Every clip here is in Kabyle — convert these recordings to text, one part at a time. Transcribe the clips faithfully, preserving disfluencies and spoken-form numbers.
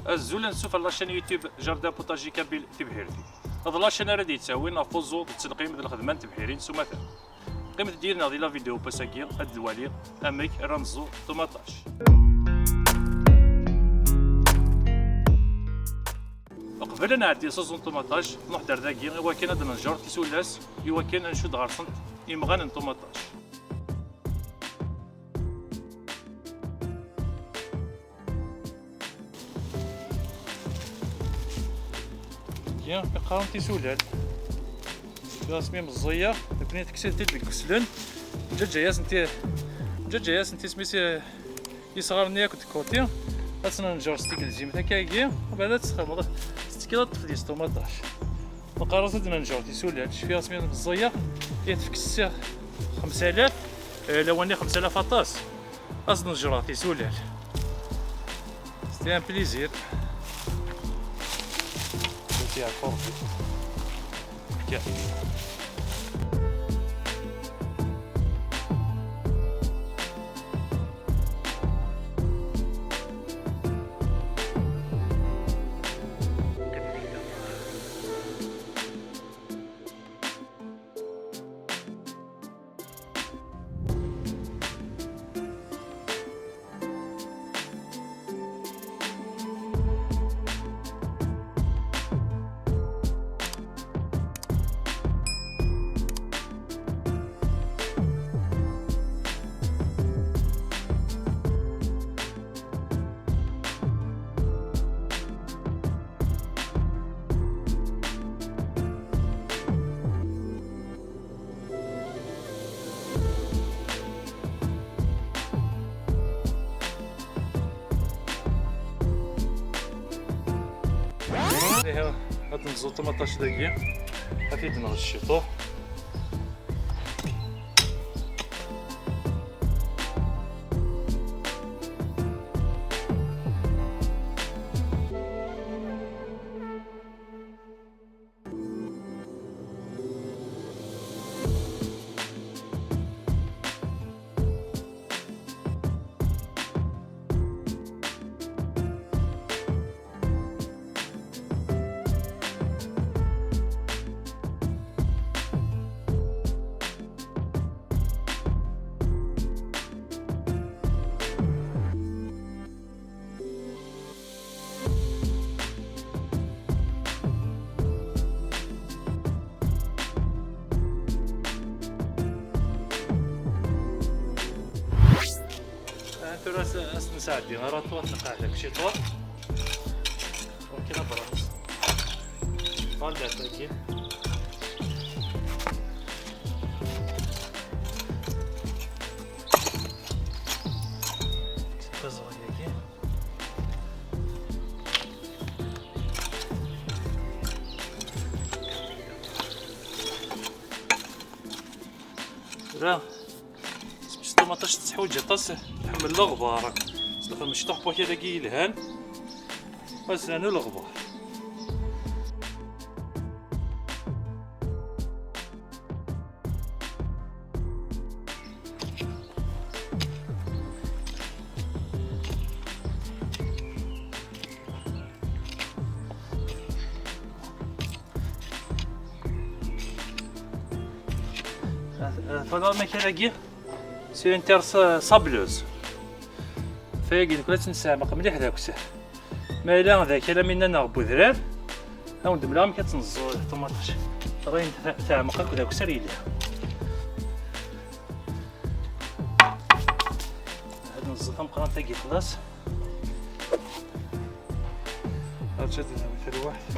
Azul, ansuf ar la chaîne YouTube Jardin Potager Kabyle Tibḥirtin. D la chaîne ara d-yettawin ɣef uẓu d ttelqim d lxedma n tebḥirin s umata. Qqimet-d yid-neɣ di la vidéo n wass-agi, ad nwali amek ara neẓẓu ṭumaṭac. Uqbel ad nɛeddi s uẓu n ṭumaṭac, nruḥ-d ar dagi i wakken ad d-nenjer tisullas, i wakken ad ncudd ɣer-sent imɣan n ṭumaṭac. Tagi i qqaren tisulal. Tagi asmi meẓẓiyeɣ, nekkni tekkes-it-id deg uslen. Ǧǧaǧǧa-yasent i-, ǧǧaǧǧa-yasent isem-is i-, isɣaren-nni akk d kuṭi. Ad tt-nenǧer s tigelzimt akka-agi, u bɛad ad tt-txedmeḍ, tettekkiḍ ad teṭṭef deg-s ṭumaṭac. Neqqar-as ad d-nenǧer tisulal. Cfiɣ asmi meẓẓiyeɣ, i tfekk ssiɣ xemsa alaf, eh, lawan-nni xemsa alaf aṭas. Ad s-d-nejreɣ tisulal. C'était un plaisir. C'était un plaisir. Tiens. Ihi, ad nẓu ṭumaṭac dagi, ad t-id-nɣes ciṭuḥ. Ah, tura as-, as-nesɛeddi ara ṭuwaṭ neqɛed deg ciṭuḥ. Wakken ad ṛuḥ. Ɣer ddat-agi. Taẓɣa-agi. Tura, s ṭumaṭac tettḥuǧ aṭas, tḥemmel leɣbar. Sṭuḥ mecṭuḥ n wakal-agi yelhan. Azan leɣbar. Tfadaḍ amakal-agi? C'est une terre sa-, sableuse. Fayagi nekk ad tt-nesseɛmeq mliḥ d akessar. Ma yella d akal am winna neɣ n wedrar, ad wen-d-mleɣ amek ad tt-neẓẓu ṭumaṭac. Ṛayen ta-, teɛmeq akk d akessar yelha. Ad neẓẓu tameqqrant-agi xlaṣ. Rǧu ad nawi talwaḥt.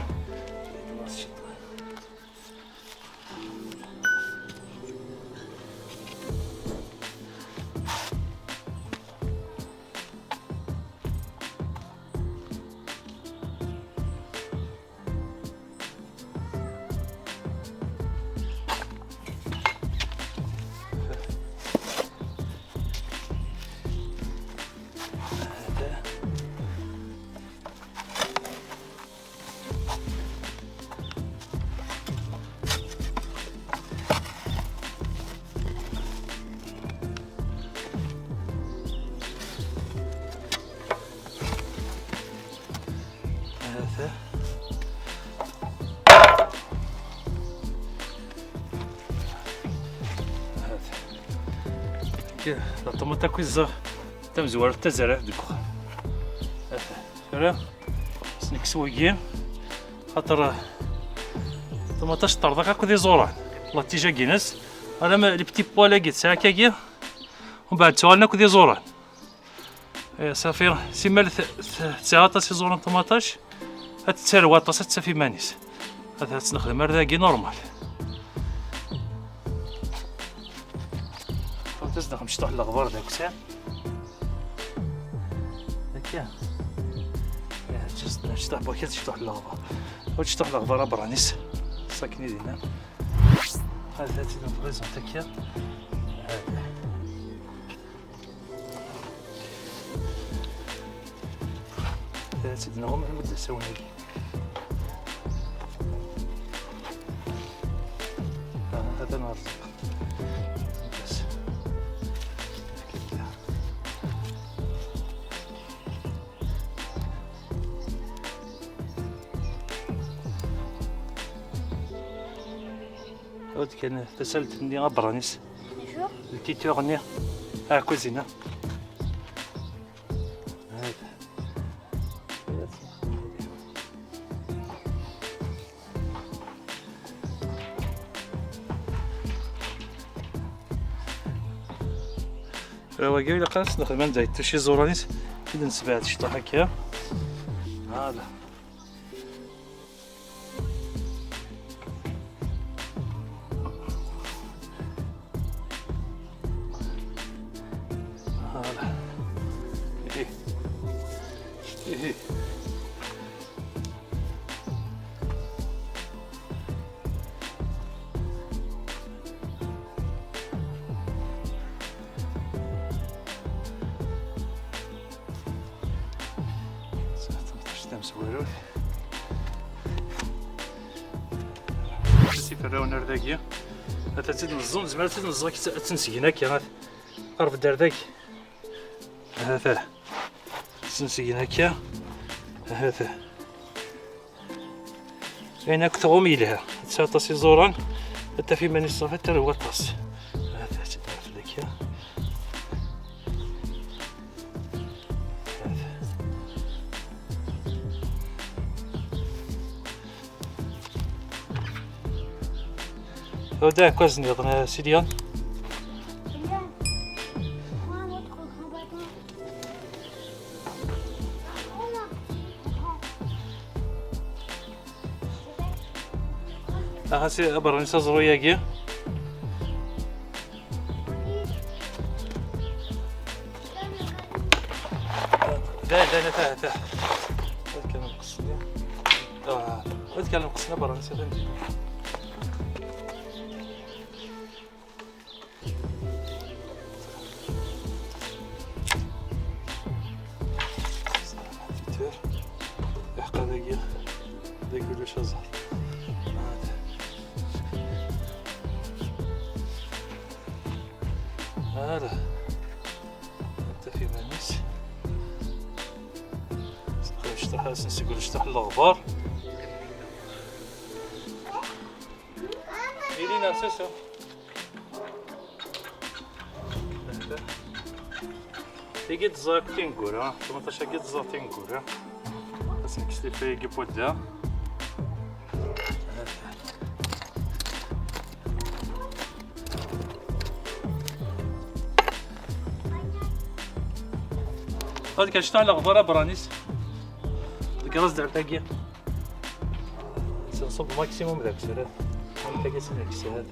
Ata. Ata. Kya, la tomate akk izza tamezwarut tazarart deg uxxam. Ata. Tura, snekkes wagi. Xaṭer, eh, tomate tecṭerḍaq akk d iẓuran. La tija gines. Alam, les petits pois-agi, tesɛa akkagi. Umbeɛd ttuɣalen akk d iẓuran. Eh, safi, simal t-, t-, tesɛa aṭas iẓuran ṭumaṭac, ad tettarew aṭas, ad taf iman-is. Ad, ad tt-nexdem ar dagi normal. Ṭumaṭac nexdem ciṭuḥ n leɣbar d akessar. Akka. Eh, just ciṭuḥ n wakal, ciṭuḥ n leɣbar. Ur ciṭuḥ n leɣbar abranis. Sakin i dinna. Ad, ad tt-id-nefriẓent akka. Ad. Ad tt-id-nɣum arma d asawen-agi. Ah, atan rẓiq. Bas. Ur d-kan tasalt-nni abranis. Bonjour. Lkituɣ-nni. Aɛekkaz-inna. Wagi ilaq ad s-nexdem anda yettuc iẓuran-is, i d-nesbeɛd ciṭuḥ akka. Voilà. Voilà. Ihi. Ihi. Tamezwarut. Siferrawen ar dagi. Ata tt-id-neẓẓu, nezmer ad tt-id-neẓẓu, ad tt-nseggen akka. Qerb-d ar dagi. Ahat. Tt-nseggen akka. Ahat. Ayen akk tɣum yelha. Tesɛa aṭas iẓuran. Ad taf iman-is ṣafi, ad tarew aṭas. Ahat, ad tt-id-naf daki. Ur d aɛekkaz nniḍen, a Silyan? Aha, si aberrani s aẓru-agi. Da, da, da, da, da. Ad kan nqes-nni. Ah, ad kan nqes-nni aberrani s aberrani. Iḥqa dagi, dagi ulac aẓar. Ara. Anta f iman-is. Cṭaḥ, ad s-nseggel cṭaḥ n leɣbar. Ilin-a, c'est ça. Tigi d-ẓẓa akk tineggura, ṭumaṭic-agi d-ẓẓa tineggura. Ad s-nekkes tifa-agi n wadda. Ad kan cṭaḥ leɣbar abranis. Deg ras dart-agi. Senṣub maximum d aksar. Am tagi sin aksar.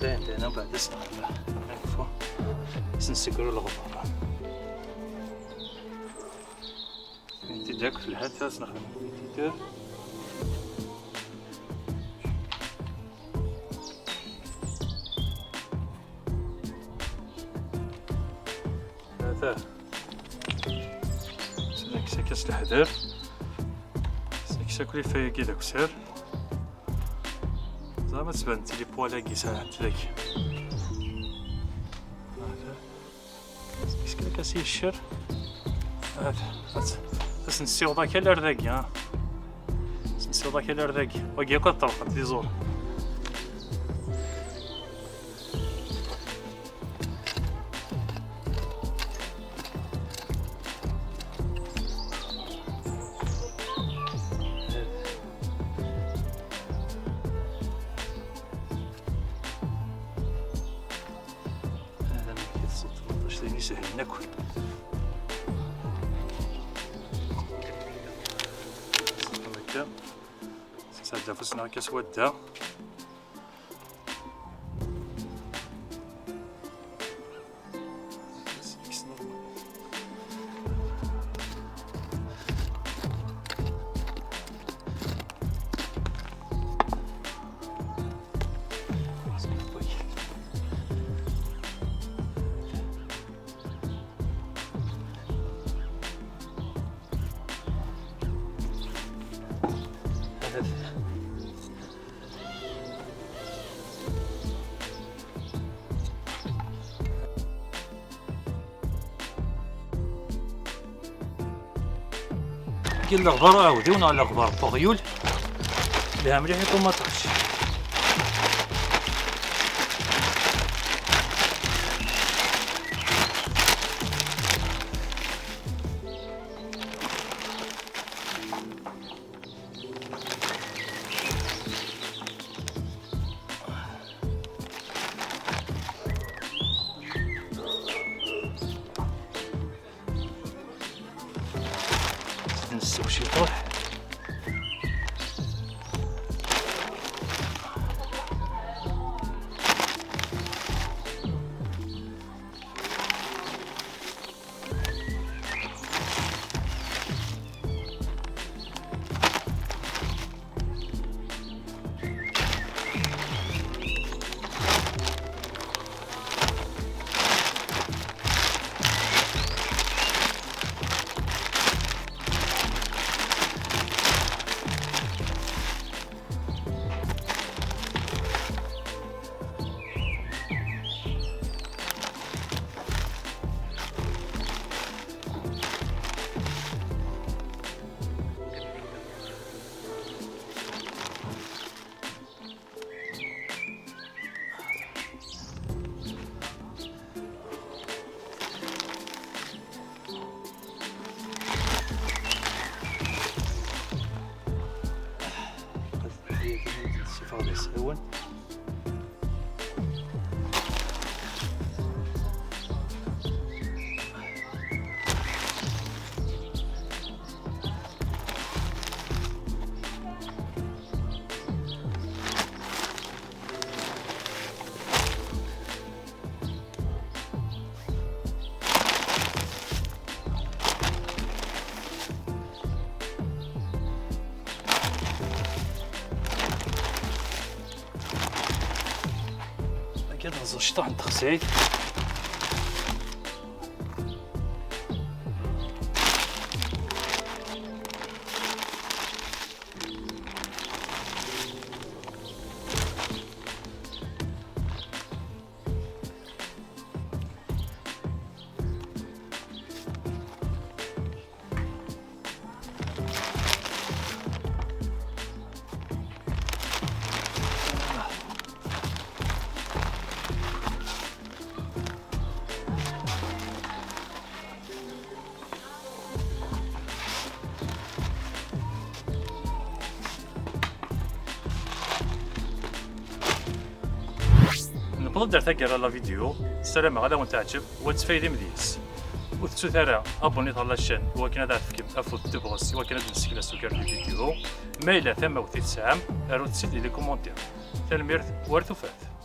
Dayen, dayen, mbeɛd ad s-nexdem. Info. Ad s-nseggru leɣbar. Nti-d akk telhat, ad s-nexdem ventilateur. Ata. Kkes akka s leḥder. Kkes akk lifay-agi d akessar. Zeɛma ad tban tili poêle-agi serrḥent dagi. Kkes akka s yiccer. Ad, ad, ad s-nessiweḍ akal ar dagi, ha. Ad s-nessiweḍ akal ar dagi. Wagi akk ad ṭṭerḍqent d iẓuran. Hada amek i tṣeddmeḍ, anect-agi sehlen akk. Ṣeddem akka. Sɛeddi afus-nneɣ akka s wadda. Kien leɣbar uɛewdiw neɣ leɣbar n uɣyul. Lha mliḥ i ṭumaṭic. Nsew ciṭuḥ. Ad ssiffɣeɣ d asawen. Akka d-nẓer cṭuḥ n texsayt. Newweḍ-d ar taggara n la vidéo, ssarameɣ ad awen-teɛǧeb u ad tfaydim deg-s. Ur tettut ara abonné ɣer la chaîne i wakken ad aɣ-tefkem afud n tebɣest i wakken ad d-nsekles ugar n les vidéos. Ma yella tamawt i tesɛam, arut-tt-id di les commentaires. Tanemmirt, war tufat.